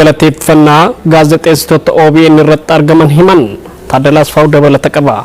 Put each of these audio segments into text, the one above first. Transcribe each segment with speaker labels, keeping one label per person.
Speaker 1: Galateeffannaa gaazexeessitoota OBN irratti argaman himan. Taaddalaa Asfaaw dabalata qaba.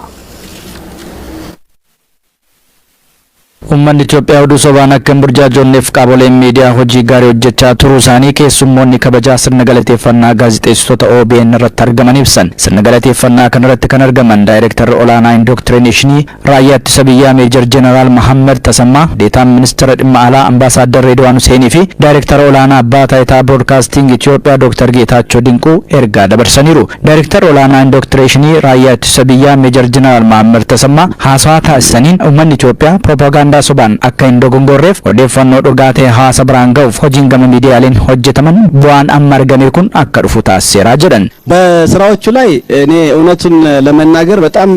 Speaker 2: Uummanni Itoophiyaa oduu sobaan akka hin burjaajoonneef qaamoleen miidiyaa hojii gaarii hojjechaa turuu isaanii keessummoonni kabajaa sirna galateeffannaa gaazexeessitoota OBN irratti argaman ibsan. Sirna galateeffannaa kanarratti kan argaman Daayirektarri Olaanaa Indoktireneeshinii Raayyaa Ittisa Biyyaa Meejar Jeneraal Mahammad Tasammaa, Deetaan Ministeera Dhimma Alaa Ambaasaaddar Reedwaan Huseenii fi Daayirektara Olaanaa Abbaa Taayitaa Biroodkaastiing Itoophiyaa Dooktar Geetaachoo Dinquu ergaa dabarsaniiru. Daayirektara Olaanaa Indoktireeshinii Raayyaa Ittisa Biyyaa Meejar Jeneraal Mahammad Tasammaa haasawaa taasisaniin uummanni Itoophiyaa piroopagaandaa sobaan akka hin dogongorreef odeeffannoo dhugaa ta'e hawaasa biraan ga'uuf hojiin gama miidiyaaleen hojjetaman bu'aan amma argame kun akka dhufu taasiseera jedhan.
Speaker 3: በስራዎቹ ላይ እኔ እውነቱን ለመናገር በጣም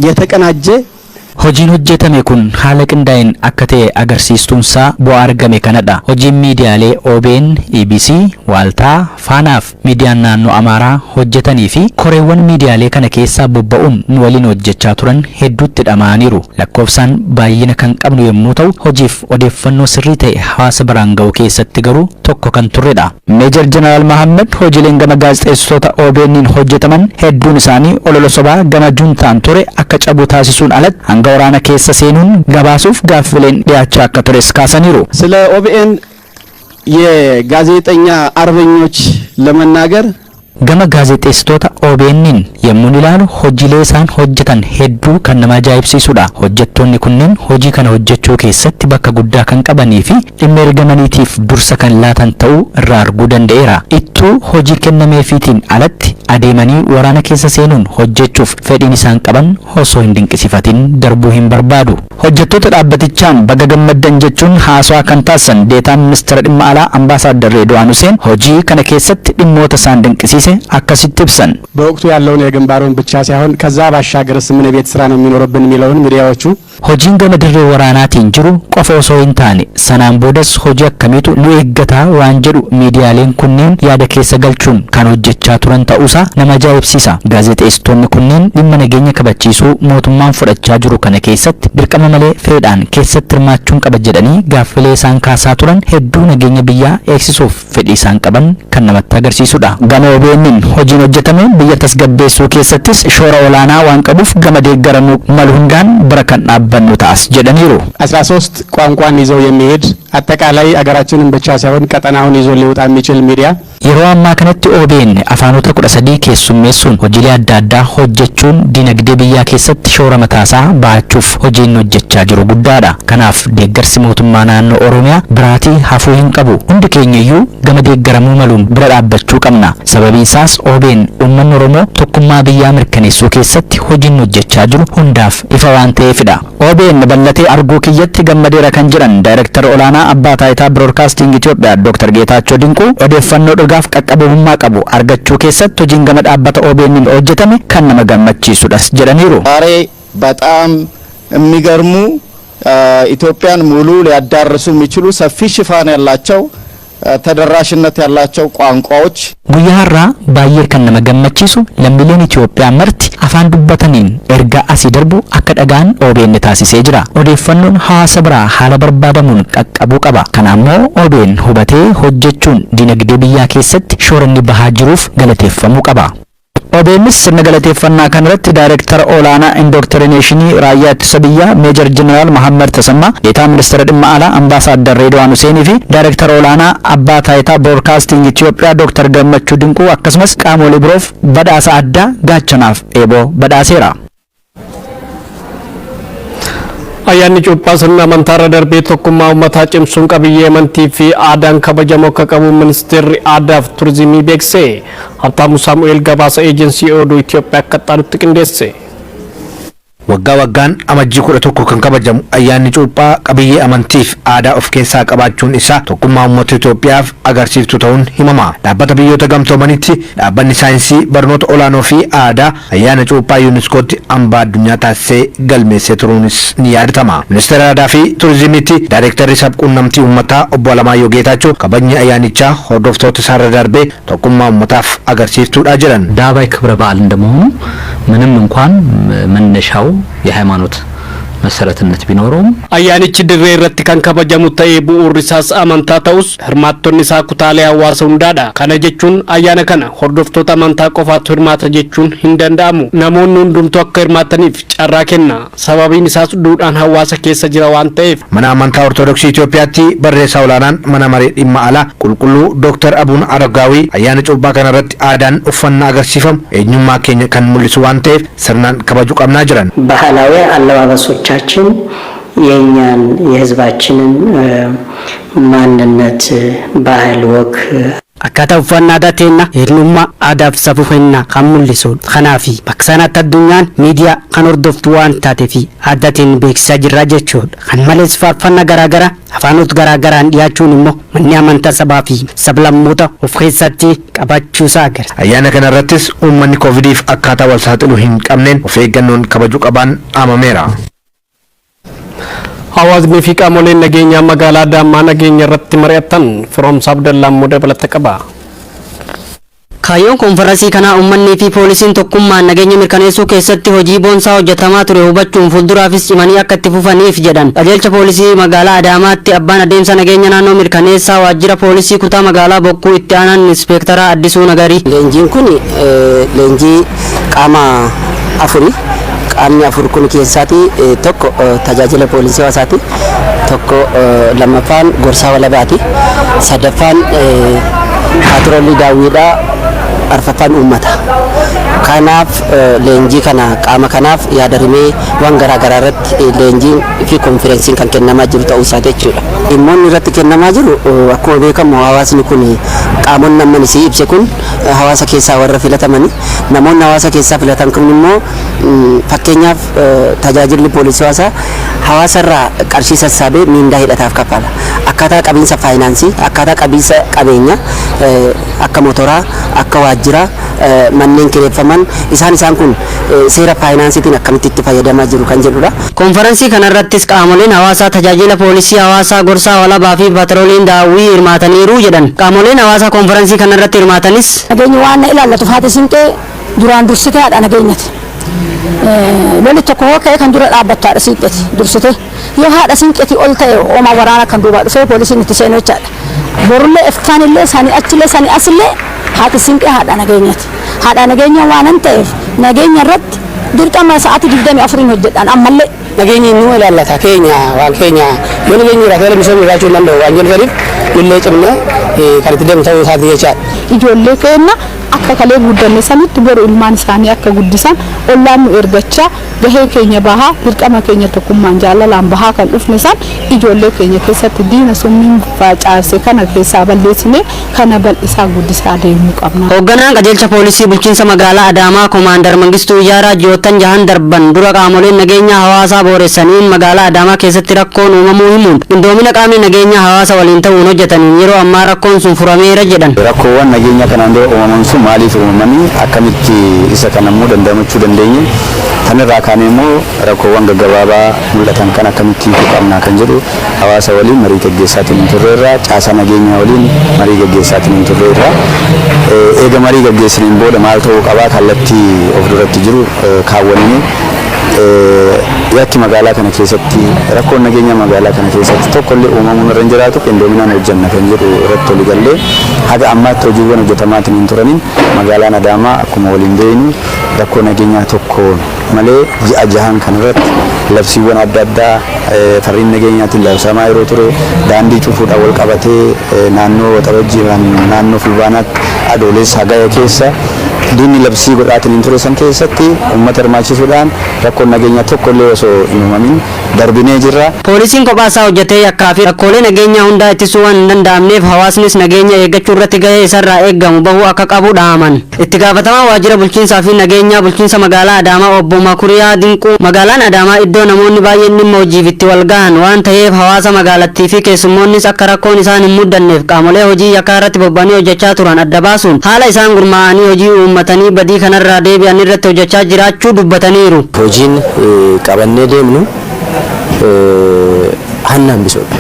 Speaker 3: የተቀናጀ
Speaker 2: Hojiin hojjetame kun haala qindaa'een akka ta'e agarsiistuunsaa bu'aa argame kanadha. Hojiin miidiyaalee OBN, EBC, Waaltaa, Faanaa fi miidiyaan naannoo Amaaraa hojjetanii fi koreewwan miidiyaalee kana keessaa bobba'uun nu waliin hojjechaa turan hedduutti dhama'aniiru. Lakkoofsaan baay'ina kan qabnu yommuu ta'u, hojiif odeeffannoo sirrii ta'e hawaasa biraan ga'u keessatti garuu tokko kan turredha. Meejar Jeneraal Mahammad hojiileen gama gaazexeessitoota OBN'n hojjetaman hedduun isaanii olola sobaa gama juntaan ture akka cabu taasisuun alatti hanga waraana keessa seenuun gabaasuuf gaaffileen dhiyaachaa akka tures kaasaniiru.
Speaker 3: ስለ ኦቢኤን የጋዜጠኛ አርበኞች ለመናገር
Speaker 2: Gama gaazexeessitoota OBN'n yommuun ilaalu hojiilee isaan hojjetan hedduu kan nama ajaa'ibsiisudha. Hojjettoonni kunneen hojii kana hojjechuu keessatti bakka guddaa kan qabanii fi dhimma ergamaniitiif dursa kan laatan ta'uu irraa arguu danda'eera. Ittuu hojii kennameefiitiin alatti adeemanii waraana keessa seenuun hojjechuuf fedhiin isaan qaban osoo hin dinqisiifatin darbuu hin barbaadu. Hojjettoota dhaabbatichaan baga gammaddan jechuun haasawaa kan taasisan deetaan ministeera dhimma alaa Ambaasaaddar Reedwaan Huseen hojii kana keessatti dhimmoota isaan dinqisiise akkasitti ibsan.
Speaker 3: በወቅቱ ያለውን የግንባሩን ብቻ ሳይሆን ከዛ ባሻገርስ ምን የቤት ስራ ነው የሚኖርብን የሚለውን ሚዲያዎቹ
Speaker 2: Hojiin gama dirree waraanaatiin jiru qofa osoo hin taane sanaan boodas hojii akkamiitu nu eeggataa waan jedhu miidiyaaleen kunneen yaada keessa galchuun kan hojjechaa turan ta'uusaa nama ajaa'ibsiisa. Gaazexeessitoonni kunneen dhimma nageenya kabachiisuu mootummaan fudhachaa jiru kana keessatti dirqama malee fedhaan keessatti hirmaachuun qaba jedhanii gaaffilee isaan kaasaa turan hedduu nageenya biyyaa eegsisuuf fedhii isaan qaban kan namatti agarsiisudha. Gama OBN'n hojiin hojjetame biyya tasgabbeessuu keessattis shoora olaanaa waan qabuuf gama deeggaramuu malu hundaan bira kan dhaabbannu ta'as jedhaniiru.
Speaker 3: 13 ቋንቋን ይዘው የሚሄድ አጠቃላይ አገራችንን ብቻ ሳይሆን ቀጠናውን ይዞ ሊወጣ የሚችል ሚዲያ
Speaker 2: Yeroo ammaa kanatti OBN afaanota 13 keessummeessuun hojiilee adda addaa hojjechuun dinagdee biyyaa keessatti shoora mataasaa bahachuuf hojiin hojjechaa jiru guddaadha. Kanaaf deeggarsi mootummaa naannoo Oromiyaa biraatii hafuu hin qabu. Hundi keenyayyuu gama deeggaramuu maluun bira dhaabbachuu qabna. Sababiin isaas OBN uummanni Oromoo tokkummaa biyyaa mirkaneessuu keessatti hojiin hojjechaa jiru hundaaf ifa waan ta'eefidha. OBN bal'atee arguu kiyyatti gammadeera kan jedhan Daayirektara Olaanaa Abbaa Taayitaa Biroodkaasting Itoophiyaa Dr. Geetaachoo Dinquu odeeffannoo dhugaaf qaqqabummaa qabu argachuu keessatti hojiin gama dhaabbata OBN hojjetame kan nama gammachiisudhas jedhaniiru.
Speaker 4: ዛሬ በጣም የሚገርሙ ኢትዮጵያን ሙሉ ሊያዳርሱ የሚችሉ ሰፊ ሽፋን ያላቸው ተደራሽነት ያላቸው ቋንቋዎች
Speaker 2: Guyyaa har'aa baay'ee kan nama gammachiisu lammiileen Itoophiyaa marti afaan dubbataniin ergaa asii darbu akka dhagaan OBN taasisee jira. Odeeffannoon hawaasa biraa haala barbaadamuun qaqqabuu qaba. Kana ammoo OBN hubatee hojjechuun dinagdee biyyaa keessatti shoora inni bahaa jiruuf galateeffamuu qaba. OBNs sirna galateeffannaa kanarratti Daayirektara Olaanaa Indokterineeshinii Raayyaa Ittisa Biyyaa Meejar Jeneraal Mahammad Tasammaa, Deetaa Ministeera Dhimma Alaa Ambaasaaddar Reedwaan Huseenii fi Daayirektara Olaanaa Abbaa Taayitaa Biroodkaasting Itoophiyaa Dooktar Gammachuu Dinquu akkasumas qaamolee biroof badhaasa addaa gaachanaaf eeboo badhaaseera.
Speaker 1: Ayyaanni cuuphaa sirna amantaarra darbee tokkummaa uummataa cimsuun qabiyyee amantii fi aadaan kabajamoo akka qabu ministeerri aadaa fi turizimii beeksise. Habtaamuu Saamu'eel gabaasa eejensii oduu Itoophiyaa akka xaanutti qindeesse.
Speaker 5: Waggaa waggaan Amajjii 11 kan kabajamu ayyaanni cuuphaa qabiyyee amantiif aadaa of keessaa qabaachuun isaa tokkummaa uummata Itoophiyaaf agarsiiftuu ta'uun himama. Dhaabbata Biyyoota Gamtoomanitti dhaabbanni saayinsii barnoota olaanoo fi aadaa ayyaana cuuphaa yuuniskootti hambaa addunyaa taasisee galmeessee turuunis ni yaadatama. Ministeera Aadaa fi Turizimiitti Daayirektarri sabquunnamtii uummataa obbo Alamaayyoo Geetaachoo kabajni ayyaanichaa hordoftoota isaarra darbee tokkummaa uummataaf agarsiiftuudha jedhan.
Speaker 6: ዳባይ ክብረ በዓል እንደመሆኑ ምንም እንኳን መነሻው የሃይማኖት መሰረትነት ቢኖረውም
Speaker 1: Ayyaanichi dirree irratti kan kabajamu ta'ee bu'uurri isaas amantaa ta'us, hirmaattonni isaa kutaalee hawaasa hundaadha. Kana jechuun ayyaana kana hordoftoota amantaa qofaatu hirmaata jechuun hin danda'amu. Namoonni hundumtuu akka hirmaataniif carraa kenna. Sababiin isaas duudhaan hawaasa keessa jira waan ta'eef.
Speaker 5: Mana amantaa Ortodoksii Itoophiyaatti barreessaa olaanaan mana maree dhimma alaa Qulqulluu Dooktar Abuun Aragaawii ayyaana cuuphaa kanarratti aadaan uffannaa agarsiifamu eenyummaa keenya kan mul'isu waan ta'eef sirnaan kabajuu qabnaa jiran.
Speaker 7: ባህላዊ አለባበሶቻችን የእኛን የሕዝባችንን ማንነት፣ ባህል፣ ወግ
Speaker 8: Akkaataa uffannaa aadaa teenna eenyummaa aadaa fi safuu keenya kan mul'isudha. Kanaaf bakka sanatti addunyaan miidiyaa kan hordoftu waan taateef aadaa teenya beeksisaa jirra jechuudha. Kan malees faarfannaa garaagaraa afaanota garaagaraan dhiyaachuun immoo manni amantaa sabaa fi sablammoota of keessatti qabachuusaa agarsiisa.
Speaker 5: Ayyaana kanarrattis uummanni koovidiif akkaataa wal saaxiluu hin qabneen of eeggannoon kabajuu qabaan dhaamameera.
Speaker 1: Hawaasni fi qaamoleen nageenyaa magaalaa Adaamaa nageenya irratti mari'atan. Firoomsa Abdallaa immoo dabalata qaba.
Speaker 9: Kaayyoon konferansii kanaa uummanni fi poolisiin tokkummaan nageenya mirkaneessuu keessatti hojii boonsaa hojjetamaa ture hubachuun fuulduraafis cimanii akka itti fufaniif jedhan. Qajeelcha poolisii magaalaa Adaamaatti abbaan adeemsa nageenya naannoo mirkaneessaa waajjira poolisii kutaa magaalaa Bokkuu itti aanaan inspektara Addisuu Nagarii.
Speaker 10: Leenjiin kun leenjii qaama afuri. Qaamni afur kun keessaati tokko tajaajila poolisii hawaasaati. Tokko lammaffaan gorsaa walabaati. Sadaffaan paatroolii daawwiidhaa. Arfaffaan uummata. Kanaaf leenjii kana qaama kanaaf yaada rimee waan garaa garaa irratti leenjiin fi konferensiin kan kennamaa jiru ta'uu isaati jechuudha. Dhimmoonni irratti kennamaa jiru, akkuma beekamu hawaasni kun, qaamonni amma isii ibse kun, hawaasa keessaa warra filatamani. Namoonni hawaasa keessaa filatan kun immoo, fakkeenyaaf, tajaajilli poolisii hawaasaa hawaasarraa qarshii sassaabee miindaa hidhataaf kaffala. Akkaataa qabiinsa faayinaansii, akkaataa qabiinsa qabeenya akka motoraa, akka waajjiraa, manneen kireeffaman isaan kun seera faayinaansiitiin akkamitti itti fayyadamaa jiru kan jedhudha.
Speaker 9: Konferansii kanarrattis qaamoleen hawaasaa tajaajila poolisii hawaasaa, gorsaa walabaa fi paatrooliin daawwii hirmaataniiru jedhan. Qaamoleen hawaasaa konferansii kanarratti hirmaatanis
Speaker 11: Nageenyi waan na ilaallatu, haati siinqee duraan dursitee haadha nageenyati. Lolli tokko hoo ka'e kan dura dhaabbattu haadha siinqeeti dursite. Yoo haadha siinqeeti ol ta'e oomaa waraana kan duubaa dhufee poolisiin itti seenu jechaadha. Borullee, iftaanillee, sanii achillee, sanii asillee haati siinqee haadha nageenyati. Haadha nageenya waan ta'eef nageenya irratti dirqama sa'aatii 24n hojjedhaan ammallee.
Speaker 3: Nageenyi nu ilaallata, keenya waan keenya. Yoo nageenyi jiraate misoomni jiraachuu hin danda'u waan jedhu saniif nullee cimnee kan itti deemu ta'uu isaati jechaadha.
Speaker 12: Ijoollee keenya akka kalee guddanne sanitti boru ilmaan isaanii akka guddisan ollaan nu ergachaa gahee keenya bahaa, dirqama keenya tokkummaan jaalalaan bahaa kan dhufne san ijoollee keenya keessatti diina summiin facaase kana keessaa balleessine kana bal'isaa guddisaa deemuu qabna.
Speaker 9: Hoogganaan qajeelcha poolisii bulchiinsa magaalaa Adaamaa Koomaandar Mangistuu Iyaaraa ji'oottan jahan darban dura qaamoleen nageenya hawaasaa booressaniin magaalaa Adaamaa keessatti rakkoon uumamuu himuun, qindoomina qaamni nageenya hawaasa waliin ta'uun hojjetaniin yeroo ammaa rakkoon sun furameera jedhan.
Speaker 13: Rakkoowwan nageenya kanaan dura uumaman sun maaliif uumamanii, akkamitti isa kana immoo dandamachuu dandeenye, kanirraa kaanee immoo rakkoowwan gaggabaabaa mul'atan kan akkamitti hiikuu qabna kan jedhu hawaasa waliin marii gaggeessaatiin hin turreerra, caasaa nageenyaa waliin marii gaggeessaatiin hin turreerra. Eega marii gaggeessiniin booda maal ta'uu qabaa, kallattii of duratti jiru kaawwannee, yakki magaalaa kana keessatti, rakkoon nageenya magaalaa kana keessatti tokkollee uumamuun irra hin jiraatu, qindoominaan hojjenna kan jedhu irratti walii gallee haga ammaatti hojiiwwan hojjetamaatiin hin turaniin magaalaan Adaamaa akkuma waliin beeknu rakkoo nageenyaa tokko malee ji'a jahan kanarratti labsiiwwan adda addaa farriin nageenyaatiin labsamaa yeroo ture, daandii cufuudhaan wal qabatee naannoo Waxabajjii, naannoo Fulbaanaatti, Adoolessa, Hagaya keessa diinni labsii godhaatiin hin ture san keessatti uummata hirmaachisuudhaan rakkoon nageenyaa tokkollee osoo hin uumamin darbinee jirra.
Speaker 9: Poolisiin kophaa isaa hojjetee yakkaa fi rakkoolee nageenyaa hundaa ittisuu waan hin danda'amneef hawaasnis nageenya eeggachuu irratti gahee isarraa eeggamu bahuu akka qabu dhaaman. Itti gaafatamaa waajjira bulchiinsaa fi nageenyaa bulchiinsa magaalaa Adaamaa obbo Makuriyaa Dinquu magaalaan Adaamaa iddoo namoonni baay'een dhimma hojiif itti wal gahan waan ta'eef hawaasa magaalattii fi keessummoonnis akka rakkoon isaan hin muddanneef qaamolee hojii yakkaa irratti bobba'anii hojjechaa turan adda baasuun haala isaan gurmaa'anii hojii uummatanii badii kanarraa deebi'an irratti hojjechaa jiraachuu dubbataniiru.
Speaker 14: Hojiin qabannee deemnu hanna hambisuudha.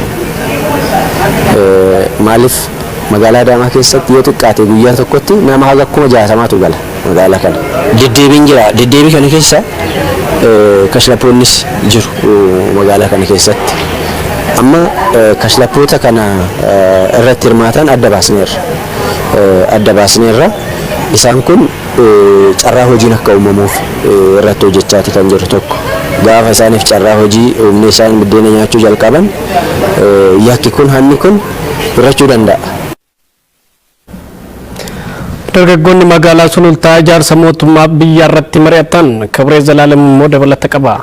Speaker 14: Maaliif, magaalaa Adaamaa keessatti yoo xiqqaate guyyaa tokkotti nama haga 60,000tu gala magaalaa kana. Deddeebiin jira. Deddeebii kana keessa Kashlappoonnis jiru magaalaa kana keessatti. Amma kashlappoota kana irratti hirmaatan adda baasneerra. Adda baasneerra. Isaan kun carraa hojiin akka uumamuuf irratti hojjechaati kan jiru tokko. Gaafa isaaniif carraa hojii uumne isaan biddeena nyaachuu jalqaban, yakki kun, hanni kun hir'achuu danda'a.
Speaker 1: Dargaggoonni magaalaa Sulultaa ijaarsa mootummaa biyyaa irratti mari'atan. Kibree Zalaalem immoo dabalata qaba.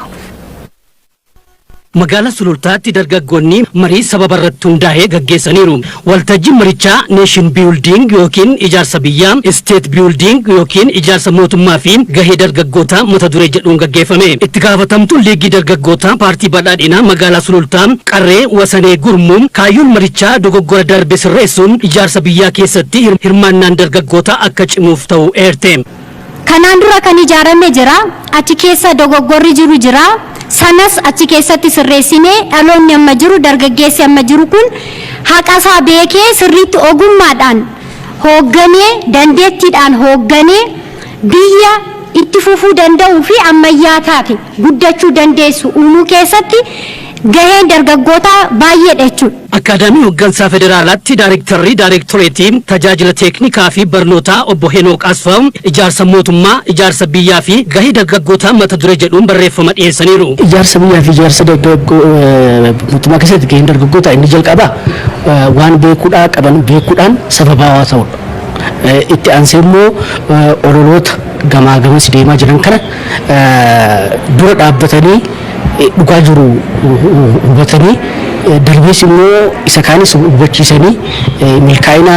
Speaker 6: Magaalaa Sulultaatti dargaggoonni marii sababa irratti hundaa'ee gaggeessaniiru. Waltajjiin marichaa nation building yookiin ijaarsa biyyaa, state building yookiin ijaarsa mootummaa fi gahee dargaggootaa mata duree jedhuun gaggeeffame. Itti gaafatamtuun liigii dargaggootaa paartii badhaadhinaa magaalaa Sulultaa, Qarree Wasanee Gurmuu, kaayyoon marichaa dogoggora darbe sirreessuun ijaarsa biyyaa keessatti hirmaannaan dargaggootaa akka cimuuf ta'u eerte.
Speaker 15: Kanaan dura kan ijaarame jira, achi keessa dogoggorri jiru jira. Sanas achi keessatti sirreessinee dhaloonni amma jiru, dargaggeessi amma jiru kun haqa isaa beekee, sirriitti ogummaadhaan hoogganee, dandeettiidhaan hoogganee, biyya itti fufuu danda'uu fi ammayyaa taate guddachuu dandeessu uumuu keessatti gaheen dargaggootaa baay'eedha jechuudha.
Speaker 6: Akaadaamii Hooggansaa Federaalaatti Daayirektarri Daayirektoreetii Tajaajila Teeknikaa fi Barnootaa Obbo Henook Asfaw ijaarsa mootummaa, ijaarsa biyyaa fi gahee dargaggootaa mata duree jedhuun barreeffama dhiyeessaniiru.
Speaker 16: Ijaarsa biyyaa fi ijaarsa mootummaa keessatti gaheen dargaggootaa inni jalqabaa waan beekuudhaa qaban beekuudhaan sababaawaa ta'udha. Itti aansee immoo ololoota gamaa gamas deemaa jiran kana dura dhaabbatanii, dhugaa jiru hubatanii, darbees immoo isa kaanis hubachiisanii, milkaa'ina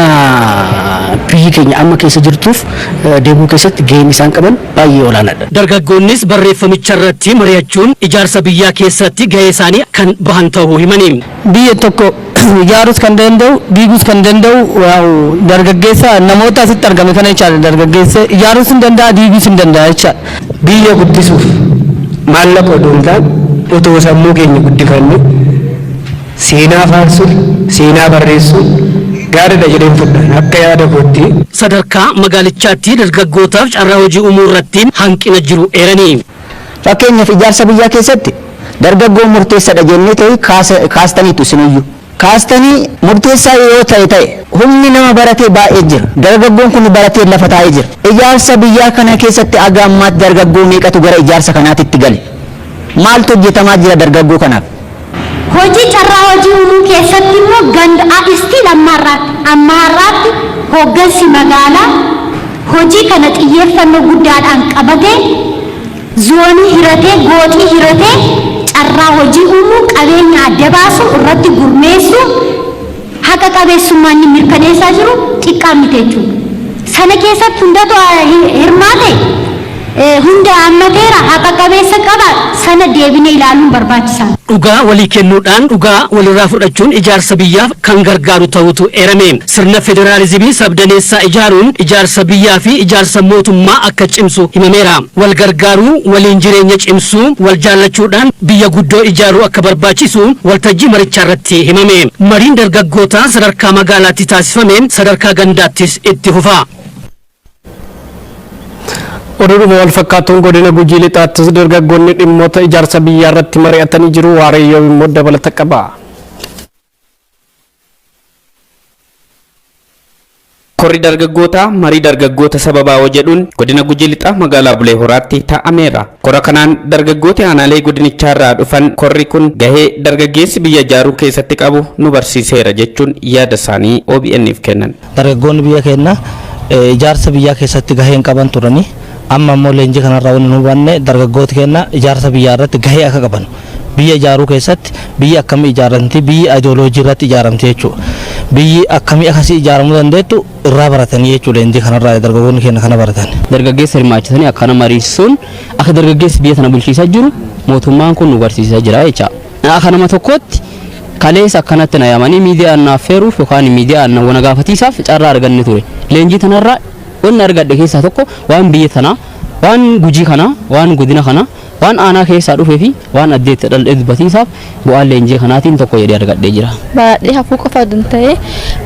Speaker 16: biyyi keenya amma keessa jirtuuf deemuu keessatti gaheen isaan qaban baay'ee olaanaadha.
Speaker 6: Dargaggoonnis barreeffamicha irratti mari'achuun ijaarsa biyyaa keessatti gahee isaanii kan bahan ta'uu himanii.
Speaker 17: Biyya tokko ijaaruus kan danda'u, diiguus kan danda'u dargaggeessa namoota asitti argame kana jechaadha. Dargaggeessa ijaaruus hin danda'a, diiguus hin danda'a jechaadha.
Speaker 18: Biyya guddisuuf maallaqa odoo hin taane, otoo sammuu keenya guddifanne, seenaa faarsuun, seenaa barreessuun gaariidha jedheen fudhan akka yaada kootti.
Speaker 6: Sadarkaa magaalichaatti dargaggootaaf carraa hojii uumuu irratti hanqina jiru eeranii.
Speaker 19: Fakkeenyaaf, ijaarsa biyyaa keessatti dargaggoon murteessaadha jennee ta'e kaastaniitu isiniyyuu. Kaastanii murteessaa yoo ta'e humni nama baratee baay'ee jira. Dargaggoon kun baratee lafa taa'ee jira. Ijaarsa biyyaa kana keessatti aga ammaatti dargaggoo meeqatu gara ijaarsa kanaatitti gale? Maaltu hojjetamaa jira dargaggoo kanaaf?
Speaker 15: Hojii carraa hojii uumuu keessatti immoo ganda istii ammaarraatti amma har'aatti hooggansi magaalaa hojii kana xiyyeeffannoo guddaadhaan qabatee, zoonii hiratee, gooxii hiratee, carraa hojii uumuu, qabeenya adda baasuu irratti gurmeessuu, haqa qabeessummaan inni mirkaneessaa jiru xiqqaa miti jechuudha. Sana keessatti hundatu hirmaate, hunda hammateera, haqa qabeessa qaba, sana deebinee ilaaluun barbaachisaadha.
Speaker 6: Dhugaa walii kennuudhaan dhugaa walirraa fudhachuun ijaarsa biyyaaf kan gargaaru ta'utu eerame. Sirna federaalizimii sabdaneessaa ijaaruun ijaarsa biyyaa fi ijaarsa mootummaa akka cimsu himameera. Wal gargaaruu, waliin jireenya cimsuu, wal jaallachuudhaan biyya guddoo ijaaruu akka barbaachisu waltajjii marichaa irratti himame. Mariin dargaggootaa sadarkaa magaalaatti taasifame sadarkaa gandaattis itti fufa.
Speaker 1: Oduudhuma wal fakkaatuun godina Gujii Lixaattis dargaggoonni dhimmoota ijaarsa biyyaa irratti mari'atanii jiru. Waareeyyoo immoo dabalata qaba.
Speaker 20: Korri dargaggootaa marii dargaggoota sababaawoo jedhuun godina Gujii Lixaa magaalaa Bulee Horaatti taa'ameera. Kora kanaan dargaggooti aanaalee godinichaarraa dhufan korri kun gahee dargaggeessi biyya ijaaruu keessatti qabu nu barsiiseera jechuun yaada isaanii OBN'if kennan.
Speaker 21: Dargaggoonni biyya keenya ijaarsa biyyaa keessatti gahee hin qaban turanii, amma immoo leenjii kanarraa wanni nu hubanne dargaggooti keenya ijaarsa biyyaa irratti gahee akka qaban, biyya ijaaruu keessatti biyyi akkamii ijaaramti, biyyi ayidooloojii irratti ijaaramti jechuudha. Biyyi akkamii akkasii ijaaramuu dandeettu irraa baratanii jechuudha, leenjii kanarraa dargaggoonni keenya kana baratan.
Speaker 22: Dargaggeessa hirmaachisanii akkana mariisisuun akka dargaggeessi biyya tana bulchiisaa jiru mootummaan kun nu barsiisaa jira jecha. Akka nama tokkootti kaleessa akkanatti na yaamanii miidiyaan naaf feeruuf yookaan miidiyaan na wana gaafatiisaaf carraa arganne ture. Leenjii tanarraa wanni argadhe keessaa tokko waan biyya tanaa, waan Gujii kanaa, waan godina kanaa, waan aanaa keessaa dhufee fi waan addeetti dhaladhee dubbatiisaaf bu'aan leenjii kanaatiin tokko jedhee argadhee jira.
Speaker 23: Baradhee hafuu qofa osoo hin ta'e,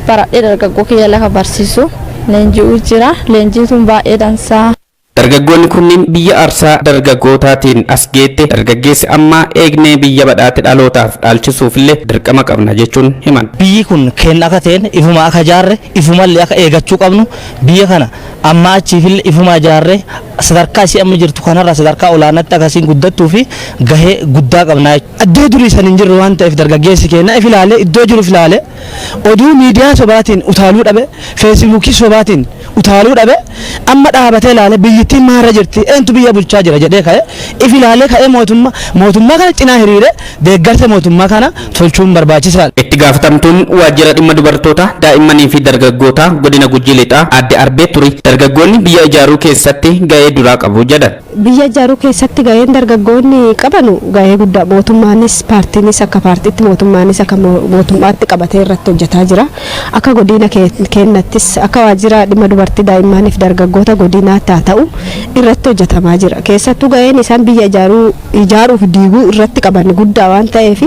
Speaker 23: baradhee dargaggoo kiyya lafa barsiisu leenji'uu jira. Leenjiin sun baay'ee dansaa.
Speaker 20: Dargaggoonni kunniin biyya aarsaa dargaggootaatiin as geette dargaggeessi ammaa eegnee biyya badhaate dhalootaaf dhaalchisuufillee dirqama qabna jechuun himan.
Speaker 21: Biyyi kun keenya akka ta'een ifuma akka jaarre ifumallee akka eegachuu qabnu biyya kana amma achiifillee ifuma jaarre sadarkaa isii amma jirtu kanarraa sadarkaa olaanaatti akkasiin guddattuu fi gahee guddaa qabna.
Speaker 17: Iddoo durii san hin jirru waan ta'eef dargaggeessi keenya if ilaalee iddoo jiru if ilaalee oduu miidiyaa sobaatiin utaaluu dhabe, feesbuukii sobaatiin utaaluu dhabe, amma dhaabatee ilaalee biyyittiin maalirra jirti, eentu biyya bulchaa jira jedhee ka'e if ilaalee ka'ee mootummaa kana cinaa hiriire deeggarsa mootummaa kana tolchuun barbaachisaadha.
Speaker 20: Itti gaafatamtuun waajjira dhimma dubartoota, daa'immanii fi dargaggootaa godina Gujii Lixaa Aadde Arbee Turi dargaggoonni biyya ijaaruu keessatti gahee duraa qabu jedhan.
Speaker 2: Biyya ijaaruu keessatti gaheen dargaggoonni qabanu gahee guddaa, mootummaanis paartiinis akka paartiitti, mootummaanis akka mootummaatti qabatee irratti hojjetaa jira. Akka godina keenyattis akka waajjira dhimma dubartii, daa'immaniif dargaggoota godinaatti haa ta'u irratti hojjetamaa jira. Keessattuu gaheen isaan biyya ijaaruu ijaaruuf diiguu irratti qaban guddaa waan ta'eef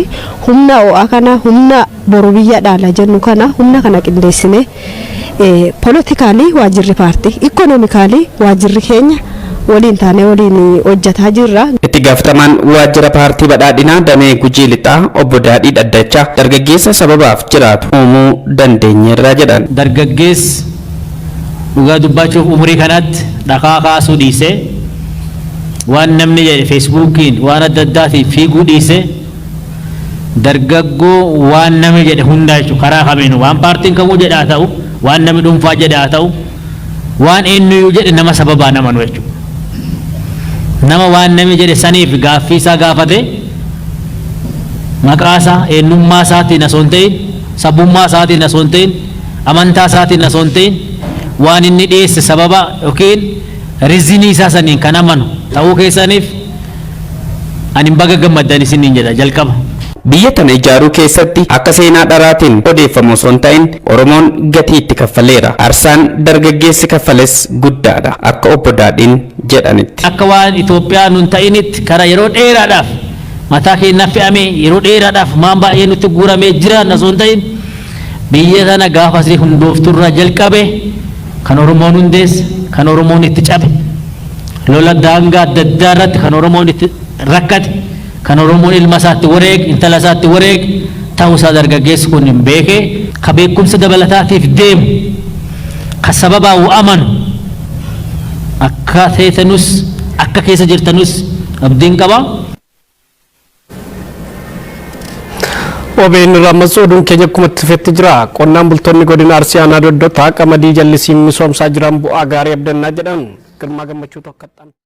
Speaker 2: humna ho'aa kana, humna boru biyya dhaala jennu kana, humna kana qindeessine politically waajjirri paartii, economically waajjirri keenya waliin taanee waliin hojjetaa jirra.
Speaker 20: Itti gaafatamaan waajjira paartii badhaadhinaa damee Gujii Lixaa obbo Daadhii Dhaddachaa dargaggeessa sababaaf jiraatu uumuu dandeenyeerra jedhan.
Speaker 4: Dargaggeessi dhugaa dubbachuuf umurii kanatti dhakaa kaasuu dhiisee, waan namni jedhe feesbuukiin waan adda addaatiin fiiguu dhiisee, dargaggoo waan namni jedhe hundaa jechuudha, karaa kamiinuu waan paartiin kamuu jedhe haa ta'u, waan namni dhuunfaa jedhe haa ta'u, waan eenyuyyuu jedhe nama sababaa namanu jechuudha. Nama waan namni jedhe saniif gaaffii isaa gaafate, maqaa isaa, eenyummaa isaatiin osoo hin ta'in, sabummaa isaatiin osoo hin ta'in, amantaa isaatiin osoo hin ta'in, waan inni dhiyeesse sababa yookiin reasonii isaa saniin kan amanu ta'uu keessaniif ani baga gammaddan isiniin jedha jalqaba.
Speaker 20: Biyya tana ijaaruu keessatti akka seenaa dharaatiin odeeffamu osoo hin ta'in Oromoon gatii itti kaffaleera. Aarsaan dargaggeessi kaffales guddaadha akka obbo Daadhiin jedhanitti.
Speaker 4: Akka waan Itoophiyaa nun ta'initti karaa yeroo dheeraadhaaf mataa keenya fe'amee, yeroo dheeraadhaaf maan baay'ee nutti guuramee jiran osoo hin ta'in, biyya tana gaafa asii hundoofturraa jalqabe kan Oromoon hundeesse, kan Oromoon itti cabe, lola daangaa adda addaa irratti kan Oromoon itti rakkate, kan Oromoon ilma isaatti wareeg, intala isaatti wareeg ta'uusaa dargaggeessi kun hin beekee, ka beekumsa dabalataatiif deemu, ka sababaa amanu akka teetanus akka keessa jirtanus abdiin qaba.
Speaker 1: OBN irraa ammas oduun keenya akkuma itti fufetti jira. Qonnaan bultoonni godina Arsii aanaa Doddotaa qamadii jallisiin misoomsaa jiran bu'aa gaarii abdannaa jedhan. Girmaa Gammachuu tokko.